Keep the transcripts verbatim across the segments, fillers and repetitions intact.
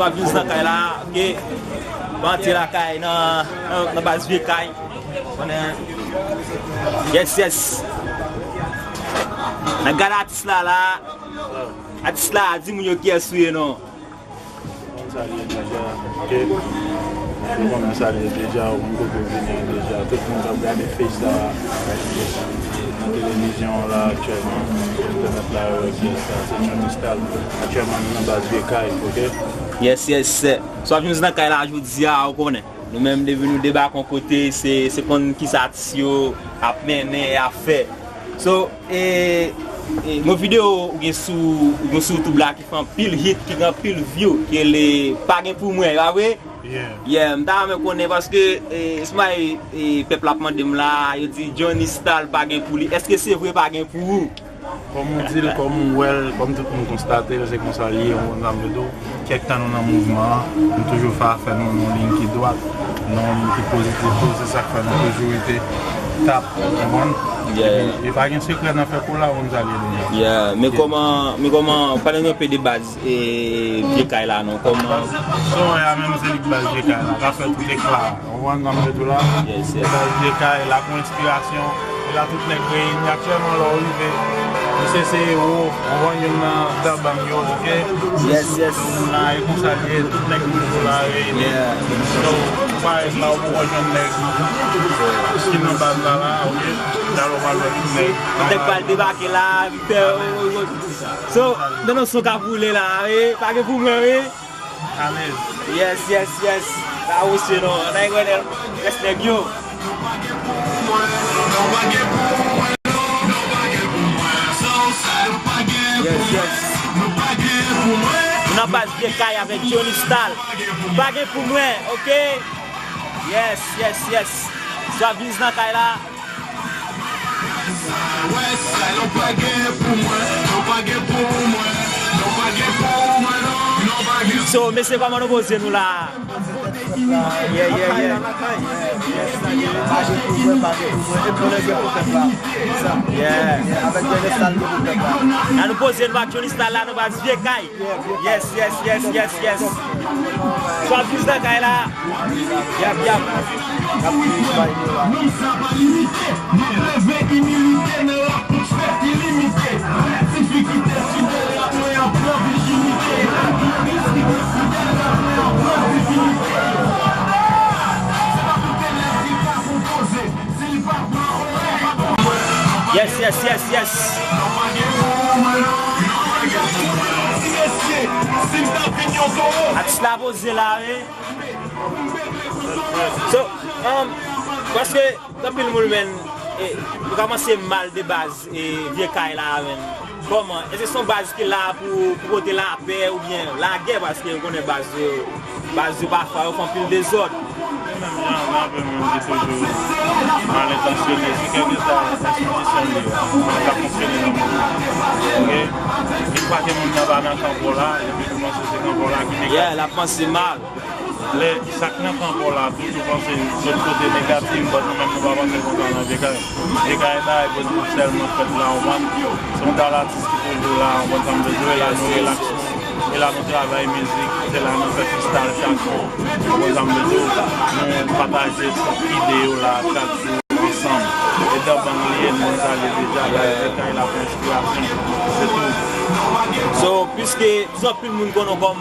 Fabulous nan kay la, ok. Antre lakay nan, nan, nan baz Vye Kay. Konnen. Yes, yes. N ap gade atis la la. Atis la, di moun yo kiyès ou ye non. Mwen salye deja, ok. Mwen konnen salye deja, ou konn kote w vini an deja. Tout moun k ap gade FaceTime la, nan televizyon an la aktyèlman, sou entènèt la, yo wè kiyès sa, se Johnny Style. Aktyèlman, nou nan baz Vye Kay, ok? Yes, yes. Swafyouz nan kay la jodi a, ou konnen. Nou menm, depi nou debake yon kote, se, se konn kisa atis yo ap mennen e ap fè. So, e, e, yon videyo ou gen sou, ou gen sou YouTube la ki fè anpil hit, ki gen anpil view, ki rele Pa Gen Pou Mwen, pa vre? Yeah. Yeah, m ta renmen konnen paske, e, somebody, e, pèp la ap mande m la, yo di Johnny Style pa gen pou li. Èske se vre pa gen pou ou? Kòm ou di l, kòm ou wè l, kòm tout moun konstate l, se konsa l ye, ou konn sa m vle di w. Kèk tan nou nan mouvman an, nou toujou fè afè nou nan yon liy ki dwat, nan yon liy ki pozitif tou, se sa k fè nou toujou rete tap, ou konprann? Yeah. Epi, e pa gen sekrè nan fè kou la, ou konn sa l ye deja. Yeah, men kòman, men kòman, pale nou enpe de baz, e, Vye Kay la non, kòman? Sa w wè a menm se li k baz Vye Kay la, k ap fè tout ekla. Ou konprann sa m vle di w la? Yes, yes. Baz Vye Kay la pou enspirasyon. E la tout nèg reyini aktyèlman lè w rive. Misye se ewo, ou konprann, youn nan dan bang yo, ok? Yes, yes. Moun la, e konsa l ye, tout nèg Moulvo la reyini. Yeah. So, ou parèt la, ou poko jwenn nèg ki nan baz la la, ok? Talè w pral wè tout nèg. Nèg pral debake la, fè, so, nan nan son k ap woule la, wi, pa gen pou mwen, wi. Alèz. Yes, yes, yes. Sa wouche non. Ann al gade rès nèg yo. Yes, yes. Nou nan baz Vye Kay avèk Johnny Style. Pa gen pou mwen, ok? Yes, yes, yes. Swafyouz nan kay la. So, mesye, kòman nou poze nou la? Yeah, yeah, yeah. Yeah. La nou poze nou ak Johnny Style la, nou baz Vye Kay. Yes, yes, yes, yes, yes. Swafyouz nan kay la. Yap, yap. N ap touye bay nou la. Nonm sa pa limite, nèg leve imilite nan rapouch fèt ilimite. Rèd sifi ki tèt sou dèyè mwen an pran vijinite. Rèd lòt riski tèt sou dèyè mwen an pran divinite. Se pa koute lèzita pou poze. Yes, yes, yes, yes. Atis la poze la, wi. So, um, paske anpil moun, men, e, nou kòmanse mal de baz, e, Vye Kay la, men. Kòman? Èske se yon baz ki la pou, pou pote lapè oubyen lagè? Paske ou konnen baz yo, baz yo pafwa yo fè anpil dezòd. Menm jan, jan anpil moun ki toujou mal entansyone, si kèlkeswa enstitisyon li ye, moun k ap fonksyone nan mouvman. Ok? Yon pakèt moun nan pa nan kan pa w la, epi kòmanse se kan pa w la ki negatif. Yeah, l ap panse mal. Lè sa k nan kan pa w la toujou panse lòt kote negatif, but nou menm nou pa panse konsa nan Vye Kay. Vye Kay bagay pozitif sèlman fèt la, ou konprann? Se yon tas atis ki toujou la, ou konprann sa m vle di w, e la nou rilaks nou, e la nou travay mizik, se la nou fè freestyle chak jou, ou konprann sa m vle di w, nou pataje ide yo la chak jou ansanm. E dan bang li ye, nou salye deja, la Vye Kay la pou enspirasyon, se tou. So, piske plis anpil moun konnen w kòm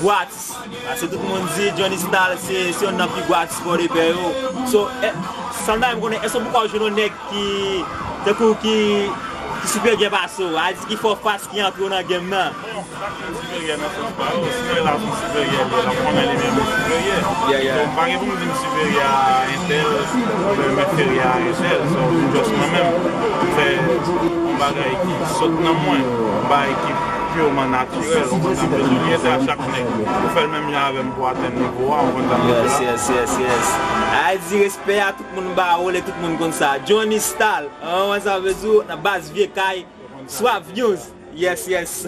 gwo atis, paske tout moun di Johnny Style se, se youn nan pi gwo atis Pòdepè yo. So, e, sa m ta renmen konnen, èske w poko jwenn yon nèg ki, tankou ki, ki siperyè pase w, a di ki fè w fas, ki antre w nan game nan? Bon, m pa ka di siperyè nan sans pa yo. Si nèg la se yon siperyè li ye, l ap konnen li menm li siperyè. Yeah, yeah. Donk, m pa gen pou m di m siperyè a entèl, oubyen m enferyè a entèl. So, m just mwen menm, m fè yon bagay ki sot nan mwen, yon bagay ki purman natirèl, ou konprann sa m vle di w. Li entèl a chak nèg. Ou fè l menm jan avè m pou w atenn nivo a, ou konprann sa m vle di w la. Yes, yes, yes, yes. Ay di respè a tout moun ba ou, lè tout moun konn sa. Johnny Style, ou konprann sa m vle di w, nan baz Vye Kay, Swafyouz. Yes, yes.